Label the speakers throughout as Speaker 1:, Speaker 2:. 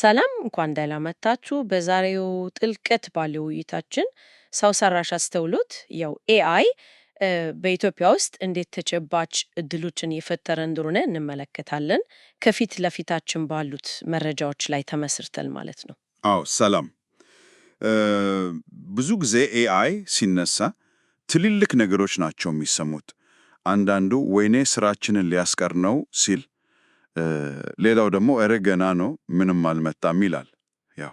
Speaker 1: ሰላም፣ እንኳን ደህና መጣችሁ። በዛሬው ጥልቀት ባለው ውይይታችን ሰው ሰራሽ አስተውሎት ያው AI በኢትዮጵያ ውስጥ እንዴት ተጨባጭ እድሎችን እየፈጠረ እንደሆነ እንመለከታለን። ከፊት ለፊታችን ባሉት መረጃዎች ላይ ተመስርተን ማለት ነው።
Speaker 2: አዎ፣ ሰላም። ብዙ ጊዜ AI ሲነሳ ትልልቅ ነገሮች ናቸው የሚሰሙት። አንዳንዱ ወይኔ ስራችንን ሊያስቀር ነው ሲል፣ ሌላው ደግሞ እረ ገና ነው ምንም አልመጣም ይላል። ያው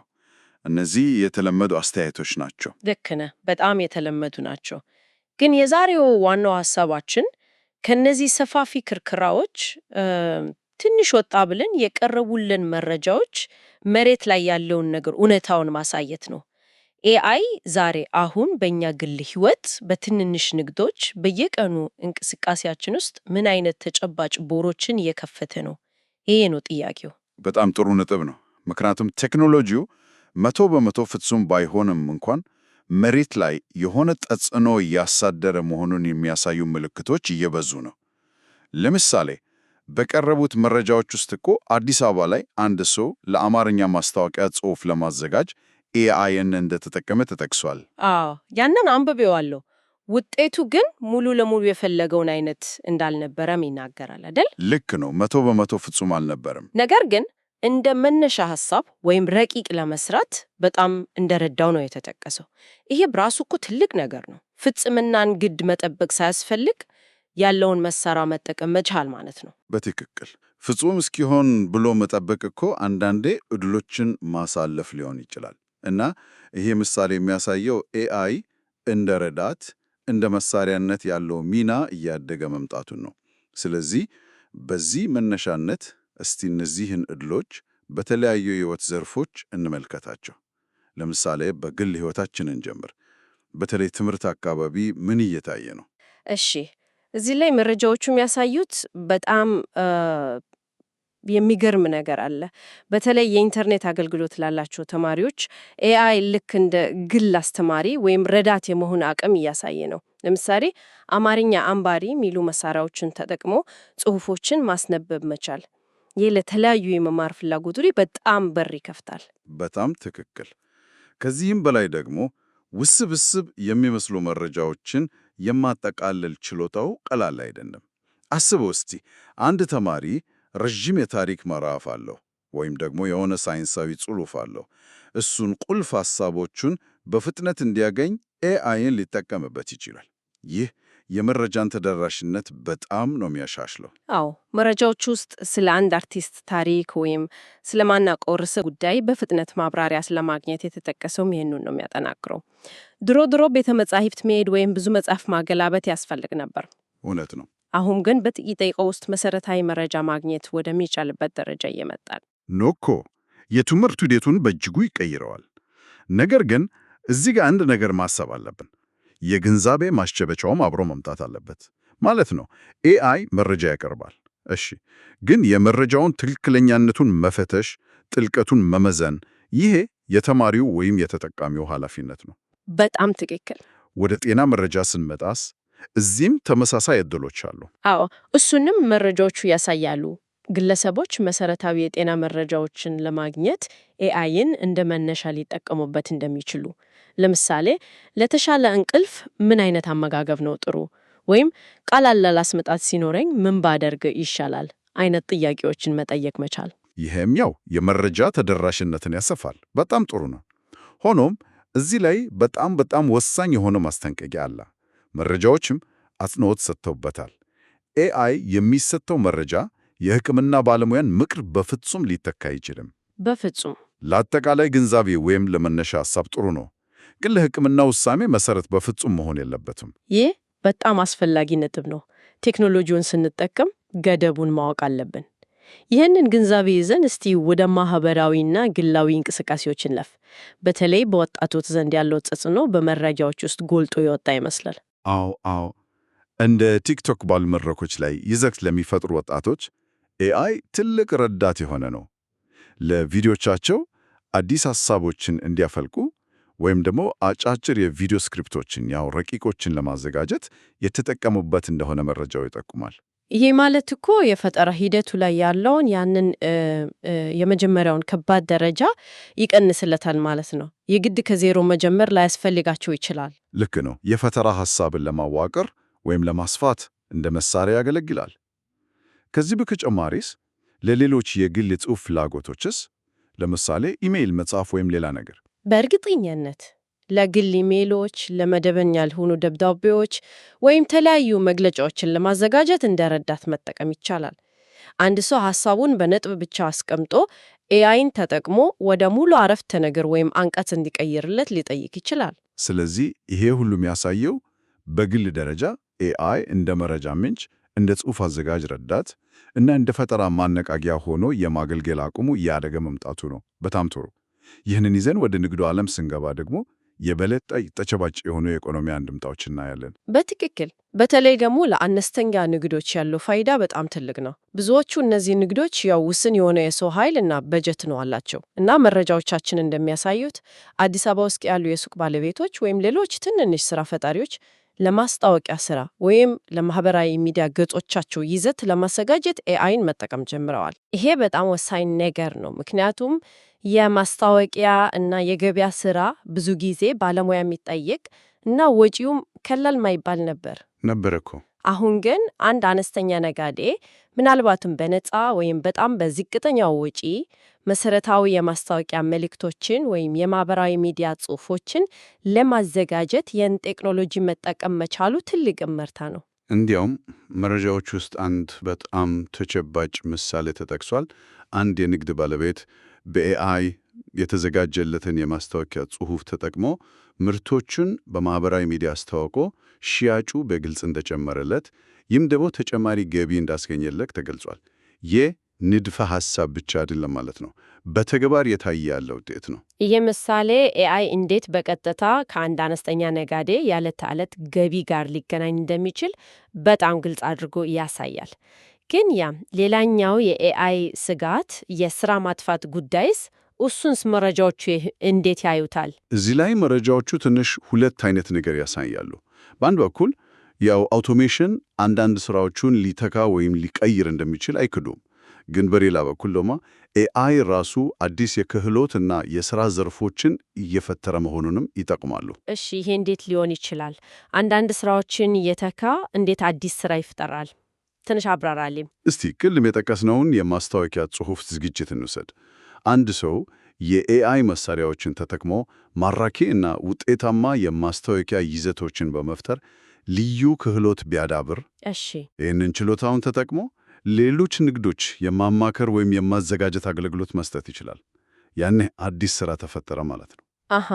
Speaker 2: እነዚህ የተለመዱ አስተያየቶች ናቸው።
Speaker 1: ልክ ነህ፣ በጣም የተለመዱ ናቸው። ግን የዛሬው ዋናው ሀሳባችን ከነዚህ ሰፋፊ ክርክራዎች ትንሽ ወጣ ብለን የቀረቡልን መረጃዎች መሬት ላይ ያለውን ነገር እውነታውን ማሳየት ነው። AI ዛሬ አሁን በእኛ ግል ህይወት፣ በትንንሽ ንግዶች፣ በየቀኑ እንቅስቃሴያችን ውስጥ ምን አይነት ተጨባጭ በሮችን እየከፈተ ነው? ይሄ ነው ጥያቄው።
Speaker 2: በጣም ጥሩ ነጥብ ነው። ምክንያቱም ቴክኖሎጂው 100% ፍጹም ባይሆንም እንኳን መሬት ላይ የሆነ ተጽዕኖ እያሳደረ መሆኑን የሚያሳዩ ምልክቶች እየበዙ ነው። ለምሳሌ በቀረቡት መረጃዎች ውስጥ እኮ አዲስ አበባ ላይ አንድ ሰው ለአማርኛ ማስታወቂያ ጽሑፍ ለማዘጋጀት AI ን እንደተጠቀመ ተጠቅሷል።
Speaker 1: አዎ፣ ያንን አንብቤዋለሁ። ውጤቱ ግን ሙሉ ለሙሉ የፈለገውን አይነት እንዳልነበረም ይናገራል አይደል?
Speaker 2: ልክ ነው። 100% ፍጹም አልነበረም።
Speaker 1: ነገር ግን እንደ መነሻ ሀሳብ ወይም ረቂቅ ለመስራት በጣም እንደረዳው ነው የተጠቀሰው። ይሄ በራሱ እኮ ትልቅ ነገር ነው። ፍጽምናን ግድ መጠበቅ ሳያስፈልግ ያለውን መሳሪያ መጠቀም መቻል ማለት ነው።
Speaker 2: በትክክል፣ ፍጹም እስኪሆን ብሎ መጠበቅ እኮ አንዳንዴ እድሎችን ማሳለፍ ሊሆን ይችላል። እና ይሄ ምሳሌ የሚያሳየው AI እንደ ረዳት፣ እንደ መሳሪያነት ያለው ሚና እያደገ መምጣቱን ነው። ስለዚህ በዚህ መነሻነት እስቲ እነዚህን እድሎች በተለያዩ የህይወት ዘርፎች እንመልከታቸው። ለምሳሌ በግል ህይወታችን እንጀምር። በተለይ ትምህርት አካባቢ ምን እየታየ ነው?
Speaker 1: እሺ፣ እዚህ ላይ መረጃዎቹ የሚያሳዩት በጣም የሚገርም ነገር አለ። በተለይ የኢንተርኔት አገልግሎት ላላቸው ተማሪዎች AI ልክ እንደ ግል አስተማሪ ወይም ረዳት የመሆን አቅም እያሳየ ነው። ለምሳሌ አማርኛ አንባሪ የሚሉ መሳሪያዎችን ተጠቅሞ ጽሁፎችን ማስነበብ መቻል። ይህ ለተለያዩ የመማር ፍላጎቶች በጣም በር ይከፍታል።
Speaker 2: በጣም ትክክል። ከዚህም በላይ ደግሞ ውስብስብ የሚመስሉ መረጃዎችን የማጠቃለል ችሎታው ቀላል አይደለም። አስበው እስቲ፣ አንድ ተማሪ ረዥም የታሪክ ምዕራፍ አለው ወይም ደግሞ የሆነ ሳይንሳዊ ጽሑፍ አለው። እሱን ቁልፍ ሐሳቦቹን በፍጥነት እንዲያገኝ AI ን ሊጠቀምበት ይችላል። ይህ የመረጃን ተደራሽነት በጣም ነው የሚያሻሽለው።
Speaker 1: አዎ፣ መረጃዎች ውስጥ ስለ አንድ አርቲስት ታሪክ ወይም ስለማናውቀው ርዕሰ ጉዳይ በፍጥነት ማብራሪያ ስለማግኘት የተጠቀሰውም ይህንን ነው የሚያጠናክረው። ድሮ ድሮ ቤተ መጻሕፍት መሄድ ወይም ብዙ መጽሐፍ ማገላበጥ ያስፈልግ ነበር።
Speaker 2: እውነት ነው።
Speaker 1: አሁን ግን በጥቂት ደቂቃ ውስጥ መሰረታዊ መረጃ ማግኘት ወደሚቻልበት ደረጃ እየመጣን
Speaker 2: ነው እኮ። የትምህርት ሂደቱን በእጅጉ ይቀይረዋል። ነገር ግን እዚህ ጋር አንድ ነገር ማሰብ አለብን። የግንዛቤ ማስጨበጫውም አብሮ መምጣት አለበት ማለት ነው። AI መረጃ ያቀርባል፣ እሺ፣ ግን የመረጃውን ትክክለኛነቱን መፈተሽ፣ ጥልቀቱን መመዘን፣ ይሄ የተማሪው ወይም የተጠቃሚው ኃላፊነት ነው።
Speaker 1: በጣም ትክክል።
Speaker 2: ወደ ጤና መረጃ ስንመጣስ እዚህም ተመሳሳይ እድሎች አሉ።
Speaker 1: አዎ፣ እሱንም መረጃዎቹ ያሳያሉ። ግለሰቦች መሰረታዊ የጤና መረጃዎችን ለማግኘት AI ን እንደ መነሻ ሊጠቀሙበት እንደሚችሉ። ለምሳሌ ለተሻለ እንቅልፍ ምን አይነት አመጋገብ ነው ጥሩ፣ ወይም ቀላል ራስ ምታት ሲኖረኝ ምን ባደርግ ይሻላል አይነት ጥያቄዎችን መጠየቅ መቻል።
Speaker 2: ይሄም ያው የመረጃ ተደራሽነትን ያሰፋል። በጣም ጥሩ ነው። ሆኖም እዚህ ላይ በጣም በጣም ወሳኝ የሆነ ማስጠንቀቂያ አለ። መረጃዎችም አጽንኦት ሰጥተውበታል። AI የሚሰጠው መረጃ የሕክምና ባለሙያን ምክር በፍጹም ሊተካ አይችልም።
Speaker 1: በፍጹም።
Speaker 2: ለአጠቃላይ ግንዛቤ ወይም ለመነሻ ሐሳብ ጥሩ ነው፣ ግን ለሕክምና ውሳኔ መሰረት በፍጹም መሆን የለበትም።
Speaker 1: ይህ በጣም አስፈላጊ ነጥብ ነው። ቴክኖሎጂውን ስንጠቀም ገደቡን ማወቅ አለብን። ይህንን ግንዛቤ ይዘን እስቲ ወደ ማህበራዊና ግላዊ እንቅስቃሴዎች እንለፍ። በተለይ በወጣቶች ዘንድ ያለው ተጽዕኖ በመረጃዎች ውስጥ ጎልቶ የወጣ ይመስላል።
Speaker 2: አዎ፣ እንደ ቲክቶክ ባሉ መድረኮች ላይ ይዘት ለሚፈጥሩ ወጣቶች AI ትልቅ ረዳት የሆነ ነው። ለቪዲዮቻቸው አዲስ ሐሳቦችን እንዲያፈልቁ ወይም ደግሞ አጫጭር የቪዲዮ script ኦችን ያው ረቂቆችን ለማዘጋጀት የተጠቀሙበት እንደሆነ መረጃው ይጠቁማል።
Speaker 1: ይሄ ማለት እኮ የፈጠራ ሂደቱ ላይ ያለውን ያንን የመጀመሪያውን ከባድ ደረጃ ይቀንስለታል ማለት ነው። የግድ ከዜሮ መጀመር ላያስፈልጋቸው ይችላል።
Speaker 2: ልክ ነው። የፈጠራ ሐሳብን ለማዋቀር ወይም ለማስፋት እንደ መሳሪያ ያገለግላል። ከዚህ በተጨማሪስ ለሌሎች የግል የጽሑፍ ፍላጎቶችስ? ለምሳሌ ኢሜይል መጻፍ ወይም ሌላ ነገር።
Speaker 1: በእርግጠኝነት ለግል ኢሜይሎች፣ ለመደበኛ ያልሆኑ ደብዳቤዎች ወይም የተለያዩ መግለጫዎችን ለማዘጋጀት እንደ ረዳት መጠቀም ይቻላል። አንድ ሰው ሐሳቡን በነጥብ ብቻ አስቀምጦ AI ን ተጠቅሞ ወደ ሙሉ አረፍተ ነገር ወይም አንቀጽ እንዲቀይርለት ሊጠይቅ ይችላል።
Speaker 2: ስለዚህ ይሄ ሁሉ የሚያሳየው በግል ደረጃ AI እንደ መረጃ ምንጭ፣ እንደ ጽሑፍ አዘጋጅ ረዳት እና እንደ ፈጠራ ማነቃቂያ ሆኖ የማገልገል አቅሙ እያደገ መምጣቱ ነው። በጣም ጥሩ። ይህንን ይዘን ወደ ንግዱ ዓለም ስንገባ ደግሞ የበለጠ ተጨባጭ የሆኑ የኢኮኖሚ አንድምታዎች እናያለን።
Speaker 1: በትክክል። በተለይ ደግሞ ለአነስተኛ ንግዶች ያለው ፋይዳ በጣም ትልቅ ነው። ብዙዎቹ እነዚህ ንግዶች ያው ውስን የሆነ የሰው ኃይል እና በጀት ነው አላቸው እና መረጃዎቻችን እንደሚያሳዩት አዲስ አበባ ውስጥ ያሉ የሱቅ ባለቤቶች ወይም ሌሎች ትንንሽ ስራ ፈጣሪዎች ለማስታወቂያ ስራ ወይም ለማህበራዊ ሚዲያ ገጾቻቸው ይዘት ለማዘጋጀት AI ን መጠቀም ጀምረዋል። ይሄ በጣም ወሳኝ ነገር ነው፣ ምክንያቱም የማስታወቂያ እና የገበያ ስራ ብዙ ጊዜ ባለሙያ የሚጠይቅ እና ወጪውም ቀላል ማይባል ነበር።
Speaker 2: ነበር እኮ።
Speaker 1: አሁን ግን አንድ አነስተኛ ነጋዴ ምናልባትም በነፃ ወይም በጣም በዝቅተኛው ወጪ መሰረታዊ የማስታወቂያ መልእክቶችን ወይም የማህበራዊ ሚዲያ ጽሑፎችን ለማዘጋጀት ይህን ቴክኖሎጂ መጠቀም መቻሉ ትልቅ እመርታ ነው።
Speaker 3: እንዲያውም መረጃዎች ውስጥ አንድ በጣም ተጨባጭ ምሳሌ ተጠቅሷል። አንድ የንግድ ባለቤት በ AI የተዘጋጀለትን የማስታወቂያ ጽሑፍ ተጠቅሞ ምርቶቹን በማህበራዊ ሚዲያ አስተዋውቆ ሽያጩ በግልጽ እንደጨመረለት፣ ይህም ደግሞ ተጨማሪ ገቢ እንዳስገኘለት ተገልጿል። ይህ ንድፈ ሐሳብ ብቻ አይደለም ማለት ነው፣ በተግባር የታየ ያለ ውጤት ነው።
Speaker 1: ይህ ምሳሌ AI እንዴት በቀጥታ ከአንድ አነስተኛ ነጋዴ የዕለት ተዕለት ገቢ ጋር ሊገናኝ እንደሚችል በጣም ግልጽ አድርጎ ያሳያል። ግን ያ ሌላኛው የ AI ስጋት የስራ ማጥፋት ጉዳይስ፣ እሱንስ መረጃዎቹ እንዴት ያዩታል?
Speaker 3: እዚህ ላይ መረጃዎቹ ትንሽ ሁለት አይነት ነገር ያሳያሉ። በአንድ በኩል ያው automation አንዳንድ ስራዎቹን ሊተካ ወይም ሊቀይር እንደሚችል አይክዱም። ግን በሌላ በኩል ደግሞ AI ራሱ አዲስ የክህሎትና የሥራ ዘርፎችን እየፈጠረ መሆኑንም ይጠቁማሉ።
Speaker 1: እሺ፣ ይሄ እንዴት ሊሆን ይችላል? አንዳንድ ስራዎችን እየተካ እንዴት አዲስ ስራ ይፈጠራል? ትንሽ አብራራልኝ።
Speaker 3: እስቲ ቅድም የጠቀስነውን የማስታወቂያ ጽሑፍ ዝግጅት እንውሰድ። አንድ ሰው የ AI መሳሪያዎችን ተጠቅሞ ማራኪ እና ውጤታማ የማስታወቂያ ይዘቶችን በመፍጠር ልዩ ክህሎት ቢያዳብር፣ ይህንን ችሎታውን ተጠቅሞ ሌሎች ንግዶች የማማከር ወይም የማዘጋጀት አገልግሎት መስጠት ይችላል። ያኔ አዲስ ስራ ተፈጠረ ማለት ነው።
Speaker 1: አሃ፣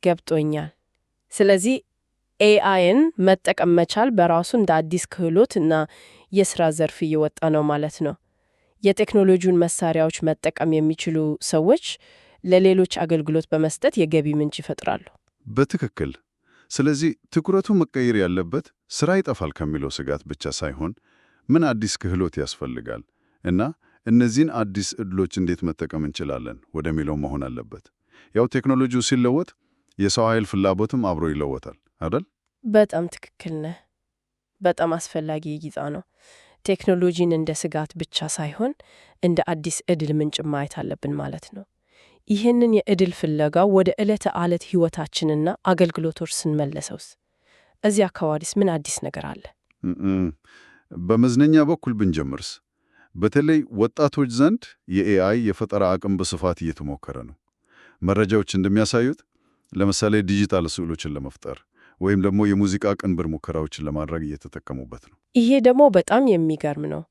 Speaker 1: ገብቶኛል። ስለዚህ AI ን መጠቀም መቻል በራሱ እንደ አዲስ ክህሎት እና የስራ ዘርፍ እየወጣ ነው ማለት ነው። የቴክኖሎጂውን መሳሪያዎች መጠቀም የሚችሉ ሰዎች ለሌሎች አገልግሎት በመስጠት የገቢ ምንጭ ይፈጥራሉ።
Speaker 3: በትክክል። ስለዚህ ትኩረቱ መቀየር ያለበት ስራ ይጠፋል ከሚለው ስጋት ብቻ ሳይሆን ምን አዲስ ክህሎት ያስፈልጋል እና እነዚህን አዲስ እድሎች እንዴት መጠቀም እንችላለን ወደሚለው መሆን አለበት። ያው ቴክኖሎጂው ሲለወጥ የሰው ኃይል ፍላጎትም አብሮ ይለወጣል አይደል?
Speaker 1: በጣም ትክክል ነህ። በጣም አስፈላጊ እይታ ነው። ቴክኖሎጂን እንደ ስጋት ብቻ ሳይሆን እንደ አዲስ እድል ምንጭ ማየት አለብን ማለት ነው። ይህንን የእድል ፍለጋ ወደ ዕለተ ተዕለት ሕይወታችንና አገልግሎቶች ስንመለሰውስ እዚህ አካባቢስ ምን አዲስ ነገር አለ?
Speaker 3: በመዝናኛ በኩል ብንጀምርስ? በተለይ ወጣቶች ዘንድ የ AI የፈጠራ አቅም በስፋት እየተሞከረ ነው። መረጃዎች እንደሚያሳዩት ለምሳሌ ዲጂታል ስዕሎችን ለመፍጠር ወይም ደግሞ የሙዚቃ ቅንብር ሙከራዎችን ለማድረግ እየተጠቀሙበት ነው።
Speaker 1: ይሄ ደግሞ በጣም የሚገርም ነው።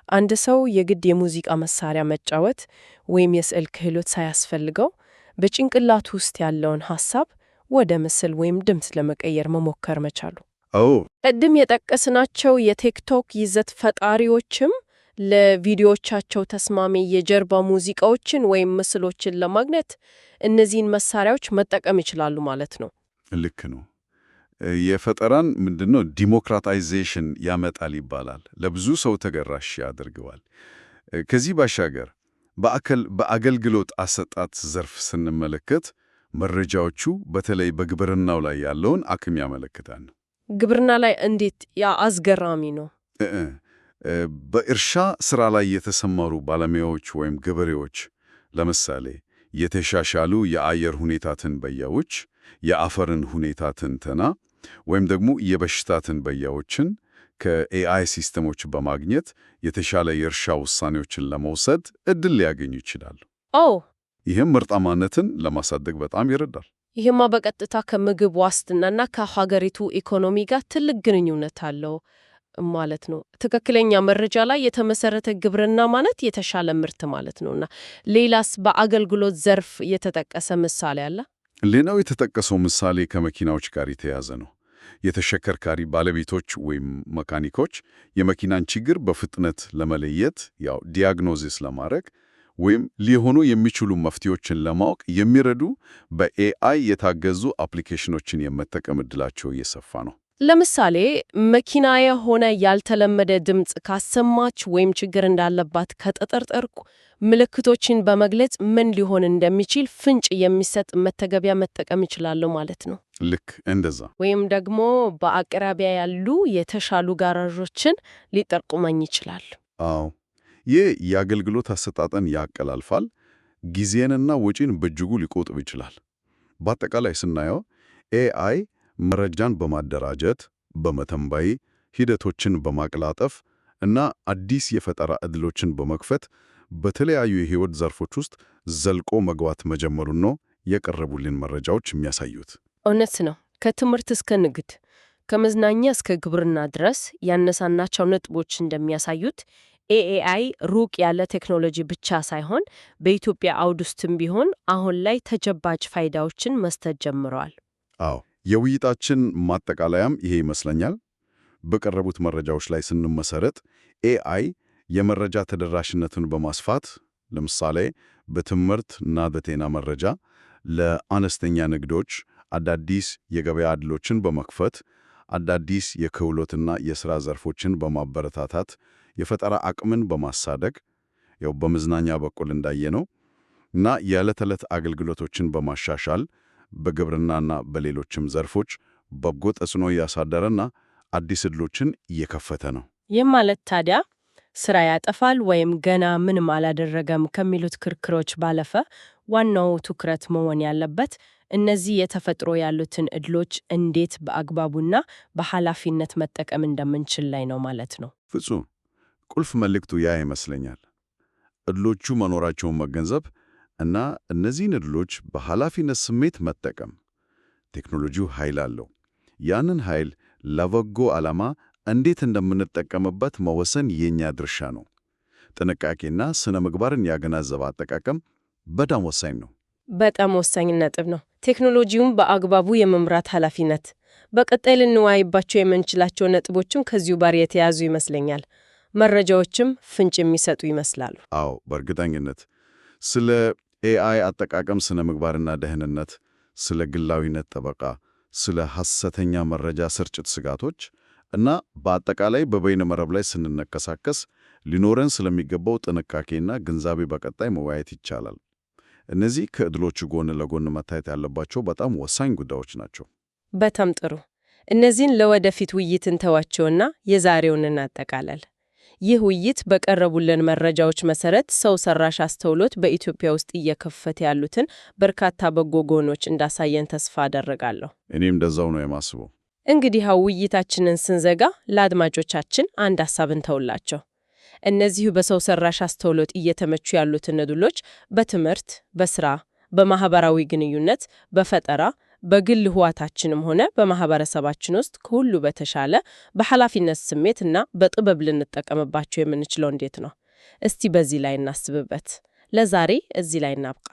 Speaker 1: አንድ ሰው የግድ የሙዚቃ መሳሪያ መጫወት ወይም የስዕል ክህሎት ሳያስፈልገው በጭንቅላቱ ውስጥ ያለውን ሐሳብ ወደ ምስል ወይም ድምፅ ለመቀየር መሞከር መቻሉ።
Speaker 3: አዎ፣
Speaker 1: ቅድም የጠቀስናቸው የቲክቶክ ይዘት ፈጣሪዎችም ለቪዲዮዎቻቸው ተስማሚ የጀርባ ሙዚቃዎችን ወይም ምስሎችን ለማግኘት እነዚህን መሳሪያዎች መጠቀም ይችላሉ ማለት ነው።
Speaker 3: ልክ ነው። የፈጠራን ምንድነው democratization ያመጣል ይባላል። ለብዙ ሰው ተደራሽ ያደርገዋል። ከዚህ ባሻገር በአገልግሎት አሰጣጥ ዘርፍ ስንመለከት መረጃዎቹ በተለይ በግብርናው ላይ ያለውን አቅም ያመለክታል።
Speaker 1: ግብርና ላይ እንዴት? ያ አስገራሚ ነው።
Speaker 3: በእርሻ ስራ ላይ የተሰማሩ ባለሙያዎች ወይም ገበሬዎች ለምሳሌ የተሻሻሉ የአየር ሁኔታ ትንበያዎች፣ የአፈርን ሁኔታ ትንተና ወይም ደግሞ የበሽታ ትንበያዎችን ከ AI ሲስተሞች በማግኘት የተሻለ የእርሻ ውሳኔዎችን ለመውሰድ እድል ሊያገኙ ይችላሉ።
Speaker 1: ኦ
Speaker 3: ይህም ምርታማነትን ለማሳደግ በጣም ይረዳል።
Speaker 1: ይህማ በቀጥታ ከምግብ ዋስትናና ከሀገሪቱ ኢኮኖሚ ጋር ትልቅ ግንኙነት አለው ማለት ነው። ትክክለኛ መረጃ ላይ የተመሰረተ ግብርና ማለት የተሻለ ምርት ማለት ነውና። ሌላስ በአገልግሎት ዘርፍ የተጠቀሰ ምሳሌ አለ?
Speaker 3: ሌላው የተጠቀሰው ምሳሌ ከመኪናዎች ጋር የተያያዘ ነው። የተሽከርካሪ ባለቤቶች ወይም መካኒኮች የመኪናን ችግር በፍጥነት ለመለየት ያው diagnosis ለማድረግ ወይም ሊሆኑ የሚችሉ መፍትሄዎችን ለማወቅ የሚረዱ በ AI የታገዙ አፕሊኬሽኖችን የመጠቀም ዕድላቸው እየሰፋ ነው።
Speaker 1: ለምሳሌ መኪና የሆነ ያልተለመደ ድምፅ ካሰማች ወይም ችግር እንዳለባት ከጠረጠርኩ ምልክቶችን በመግለጽ ምን ሊሆን እንደሚችል ፍንጭ የሚሰጥ መተግበሪያ መጠቀም እችላለሁ ማለት ነው።
Speaker 3: ልክ እንደዛ።
Speaker 1: ወይም ደግሞ በአቅራቢያ ያሉ የተሻሉ ጋራዦችን ሊጠቁመኝ ይችላል።
Speaker 3: አዎ፣ ይህ የአገልግሎት አሰጣጥን ያቀላልፋል፣ ጊዜንና ወጪን በእጅጉ ሊቆጥብ ይችላል። በአጠቃላይ ስናየው AI መረጃን በማደራጀት፣ በመተንበይ፣ ሂደቶችን በማቀላጠፍ እና አዲስ የፈጠራ ዕድሎችን በመክፈት በተለያዩ የህይወት ዘርፎች ውስጥ ዘልቆ መግባት መጀመሩን ነው የቀረቡልን መረጃዎች የሚያሳዩት።
Speaker 1: እውነት ነው። ከትምህርት እስከ ንግድ፣ ከመዝናኛ እስከ ግብርና ድረስ ያነሳናቸው ነጥቦች እንደሚያሳዩት AI ሩቅ ያለ ቴክኖሎጂ ብቻ ሳይሆን በኢትዮጵያ አውድ ውስጥም ቢሆን አሁን ላይ ተጨባጭ ፋይዳዎችን መስጠት ጀምረዋል።
Speaker 3: አዎ፣ የውይይታችን ማጠቃለያም ይሄ ይመስለኛል። በቀረቡት መረጃዎች ላይ ስንመሰረት AI የመረጃ ተደራሽነትን በማስፋት ለምሳሌ በትምህርት እና በጤና መረጃ፣ ለአነስተኛ ንግዶች አዳዲስ የገበያ ዕድሎችን በመክፈት፣ አዳዲስ የክህሎትና የሥራ ዘርፎችን በማበረታታት፣ የፈጠራ አቅምን በማሳደግ ያው በመዝናኛ በኩል እንዳየነው እና የዕለት ተዕለት አገልግሎቶችን በማሻሻል በግብርናና በሌሎችም ዘርፎች በጎ ተጽዕኖ እያሳደረና አዲስ ዕድሎችን እየከፈተ ነው።
Speaker 1: ይህ ማለት ታዲያ ስራ ያጠፋል ወይም ገና ምንም አላደረገም ከሚሉት ክርክሮች ባለፈ ዋናው ትኩረት መሆን ያለበት እነዚህ የተፈጥሮ ያሉትን ዕድሎች እንዴት በአግባቡና በኃላፊነት መጠቀም እንደምንችል ላይ ነው ማለት ነው።
Speaker 3: ፍጹም ቁልፍ መልእክቱ ያ ይመስለኛል። ዕድሎቹ መኖራቸውን መገንዘብ እና እነዚህን ዕድሎች በኃላፊነት ስሜት መጠቀም። ቴክኖሎጂው ኃይል አለው። ያንን ኃይል ለበጎ ዓላማ እንዴት እንደምንጠቀምበት መወሰን የኛ ድርሻ ነው። ጥንቃቄና ስነ ምግባርን ያገናዘበ አጠቃቀም በጣም ወሳኝ ነው።
Speaker 1: በጣም ወሳኝ ነጥብ ነው። ቴክኖሎጂውን በአግባቡ የመምራት ኃላፊነት። በቀጣይ ልንወያይባቸው የምንችላቸው ነጥቦችም ከዚሁ ጋር የተያያዙ ይመስለኛል። መረጃዎችም ፍንጭ የሚሰጡ ይመስላሉ።
Speaker 3: አዎ፣ በእርግጠኝነት ስለ AI አጠቃቀም ስነ ምግባርና ደህንነት፣ ስለ ግላዊነት ጥበቃ፣ ስለ ሐሰተኛ መረጃ ስርጭት ስጋቶች እና በአጠቃላይ በበይነ መረብ ላይ ስንንቀሳቀስ ሊኖረን ስለሚገባው ጥንቃቄና ግንዛቤ በቀጣይ መወያየት ይቻላል። እነዚህ ከዕድሎቹ ጎን ለጎን መታየት ያለባቸው በጣም ወሳኝ ጉዳዮች ናቸው።
Speaker 1: በጣም ጥሩ። እነዚህን ለወደፊት ውይይት እንተዋቸውና የዛሬውን እናጠቃለል። ይህ ውይይት በቀረቡልን መረጃዎች መሰረት ሰው ሰራሽ አስተውሎት በኢትዮጵያ ውስጥ እየከፈተ ያሉትን በርካታ በጎ ጎኖች እንዳሳየን ተስፋ አደርጋለሁ።
Speaker 3: እኔም እንደዛው ነው የማስበው።
Speaker 1: እንግዲህ ውይይታችንን ስንዘጋ ለአድማጮቻችን አንድ ሀሳብ እንተውላቸው። እነዚሁ በሰው ሰራሽ አስተውሎት እየተመቹ ያሉትን ዕድሎች በትምህርት፣ በስራ፣ በማህበራዊ ግንኙነት፣ በፈጠራ፣ በግል ህይወታችንም ሆነ በማህበረሰባችን ውስጥ ከሁሉ በተሻለ በኃላፊነት ስሜት እና በጥበብ ልንጠቀምባቸው የምንችለው እንዴት ነው? እስቲ በዚህ ላይ እናስብበት። ለዛሬ እዚህ ላይ እናብቃ።